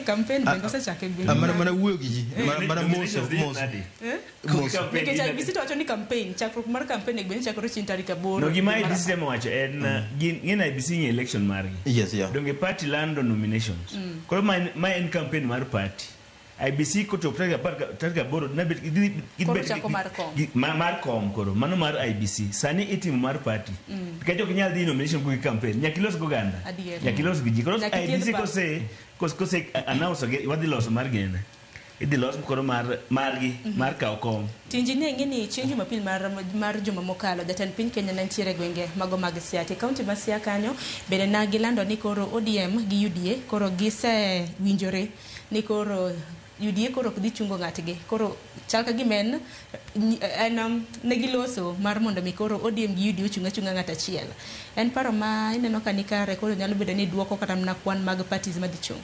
campaign bende osechako e gwenge Ah, mana wuoyo gi ji mana moso Nominations dhi moso nadi? Moso. Campaign Nikech dhi nadi? IEBC to wacho ni campaign, chakruok mar campaign e gwenge chakore chieng' tarik 8. No gima dwe mar IEBC temo wacho en gin ng'e IEBC ng'e election margi. Yes, yeah. Donge party lando nominations. Koro ma en campaign mar party. IEBC kochopo tarik 8 nabet Koro chako mar kom. Mar kom koro mano mar IEBC. Sani itimo mar party. Nikech ok inyal dhi nomination gi campaign. Nyaka ilos gi oganda. Adier. Nyaka ilos gi ji. Koro Nyaka ithiedh IEBC party. kose announce wadhi loso mar gene. Idhi los koro mar margi mar kawo kom. Tinji ne ing'e ni chieng' Jumapil mar juma mokalo jatend piny Kenya ne nitiere e gwenge mago mag Siaya. E kaunti ma Siaya kanyo bende ne gilando ni koro ODM gi UDA koro gisewinjore ni koro UDA koro ok dhi chungo ng'atgi. Koro chal ka gima en ne giloso mar mondo mi koro ODM gi UDA ochung' achung'a ng'at achiel. En paro ma ineno ka ni kare koro nyalo bedo ni duoko kata mana kwan mag parties madhi chung'.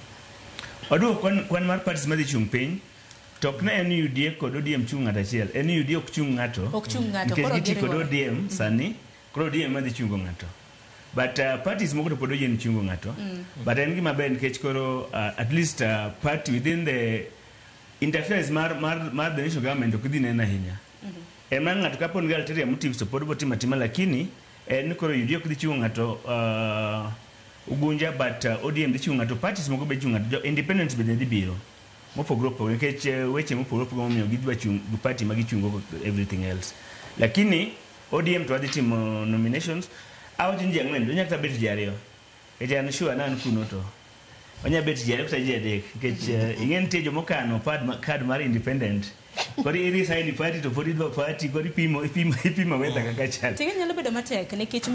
Oduoko kwan mar parties madhi chung' piny. To ok ne en UDA kod ODM chung' ng'ato achiel. En UDA ok chung' ng'ato. Ok chung' ng'ato, Nikech koro giti kod giriwore. ODM sani, koro ODM madhi chungo ng'ato. But parties moko to pod oyie ni chungo ng'ato. But en gima ber nikech koro at least party within the interference mar the national government ok dhi neno ahinya. En mar ng'ato kapo ni ulterior motives to pod botimo atima lakini en ni koro UDA ok dhi chungo ng'ato Ugunja but ODM dhi chungo ng'ato, parties moko be chungo ng'ato, jo independents bende dhi biro mopogore opogore nikech weche mopogore opogore momiyo gidwa chung party ma gichungo everything else. Lakini ODM to wadhi timo nominations awacho ni ji 4 onyalo kata bet ji 2 nikech an sure na an kuno to onya bet ji 2 kata ji 3 nikech ing'e nitie jomokano card mar independent koro i resign party to pod idwa party koro ipimo weather kaka chal. Ting'e nyalo bedo matek nikech